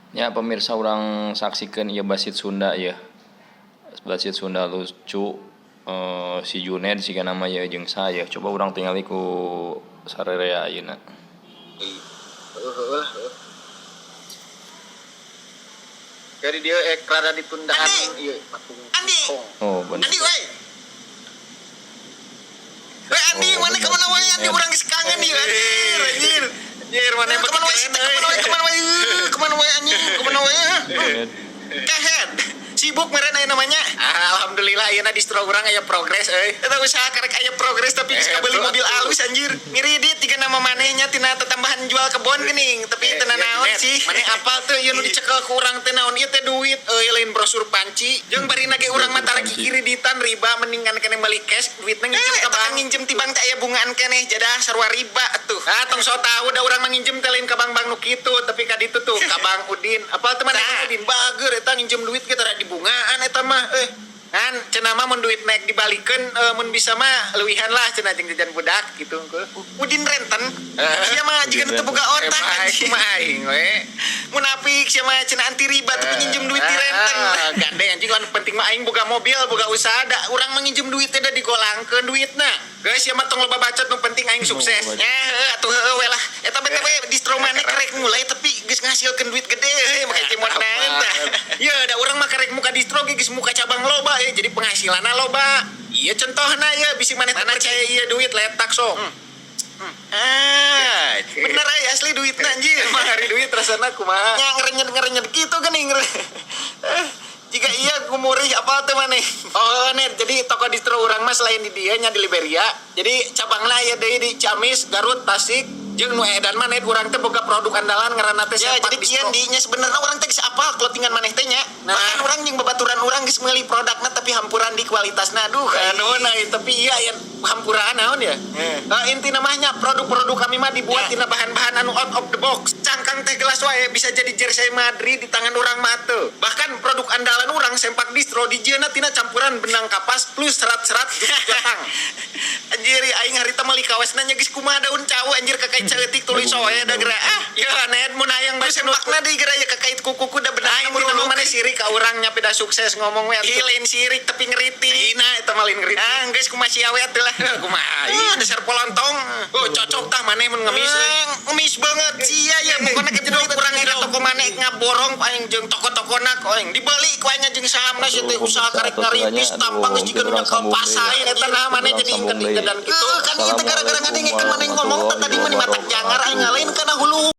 Ya, pemirsa, urang saksikan ieu basit Sunda ya. Basit Sunda lucu, si Juned siga nama ya jeung saya. Coba urang tingali ku sarerea ayeuna. Heuh lah, heuh. Jadi dia rada ditundaan. Andi! Ieu patung Andi! Kong. Oh, bener. Andi, woi. Woi Andi, Oh, mana bener, kemana wae si Andi, Juned. urang geus kangen ieu, anjir, anjir. Anjir, mana yang Kemana wae sih, kemana wae, kemana wae, kemana wae anjing, kemana wae? Juned. Kehed. Sibuk meren aya namanya. Ah, alhamdulillah ayeuna distro urang aya progres euy. Eta usaha karek aya progres, tapi geus Eh, kabeli tuh, mobil atuh. alus, anjir. Ngiridit tiga nama manehnya tina tetambahan jual kebon geuning, tapi teu Iya, naon Junet. sih. Maneh apal teu ieu nu dicekel ku urang teh naon? Ieu teh duit euy, lain brosur panci. Jeung barina ge urang mah tara Brosur panci. kiriditan riba, mendingan keneh balik cash duitna nginjem Eh, ka eta kan bank. nginjem ti bank teh aya bungaan keneh, jadah sarua riba atuh. Ah, tong sok tahu, da urang mah nginjem teh lain ka bank-bank nu kitu, tapi ka ditu tuh, ka Bang Udin. Apal teu maneh Tah. Bang Udin? Bager eta, nginjem duit ge tara dibungaan eta mah. Kan cenah mah mun duit naik dibalikeun, mun bisa mah leuwihan lah cenah, jeung jajan budak gitu hungkul. Udin renten. Eh, Sia mah jiga Udin teu boga renten. otak, baik anjing. kumaha aing we. Munafik sia mah, cenah anti riba tapi nginjem duit di renten. Ah, gandeng anjing, lan penting mah aing boga mobil, boga usaha, da urang mah nginjem duit teh da digolangkeun duitna. Geus sia mah tong loba bacot, nu penting aing sukses. Loba bacot. Ya, heuh atuh, heueuh we lah. Eta BTW distro maneh karek mulai tapi geus ngasilkeun duit gede heuh, make cimot naon tah. Ya, da urang mah karek muka distro ge geus muka cabang loba ya, jadi penghasilanna loba. Iya, contohna ya, bisi maneh teu Mana, percaya ieu duit letak sok. Ah, bener ay asli duitna, anjir. Emang hari duit rasana kumaha? Nya ngerenyet ngerenyet gitu geuning. Jika iya gumurih apa teh maneh? Oh, net, jadi toko distro urang mah selain di dieu nya di Liberia, jadi cabangna aya deui di Ciamis, Garut, Tasik, jeung nu edan mah, net, urang teh boga produk andalan ngaranna teh Ya, Sempak jadi Distro. kieu dinya sebenarnya urang teh geus apal clothingan maneh teh nya. Nah. Bahkan urang jeung babaturan urang geus meuli produkna, tapi hampuran di kualitasna, aduh. Anu nah, tapi iya ya hampuraan naon ya? Eh. Eh, inti namanya produk-produk kami mah dibuat Ya. tina bahan-bahan anu out of the box. Cangkang teh gelas wae bisa jadi jersey Madrid di tangan urang mah teu. Bahkan produk andalan urang Sempak Distro dijieunna tina campuran benang kapas plus serat-serat jotang. Anjir, aing harita meuli kawasna nya geus kumaha daun cau, anjir, kakait saeutik tuluy soe da geura. Ah, Ya net, mun hayang terus sempakna deui geura ya kakait kuku da benang Nah, inti nama maneh sirik ka urang nya da sukses ngomong we atuh. Ih, lain sirik, tapi ngeritik. Nah, eta mah lain ngeritik. Ah, geus kumaha sia we atuh lah. Kumaha Ah, dasar polontong. Oh, cocok tah maneh mun ngemis. Eh, ngemis banget sia ya, pokoknya kejedok kurang ira toko maneh ngaborong ku aing jeung toko-tokona ku aing dibeli ku aing jeung sahamna sia teh Aduh, usaha pemirsa, karek atos ngarintis banyak. tampang geus Aduh, jiga nu mungkin urang nyekel sambung deui. pasai Eta nah maneh Urang jadi sambung deui. ingket-ingketan kitu. Kan ieu teh gara-gara ngadengekeun maneh ngomong teh tadi mah matak jangar aing ngalain kana hulu.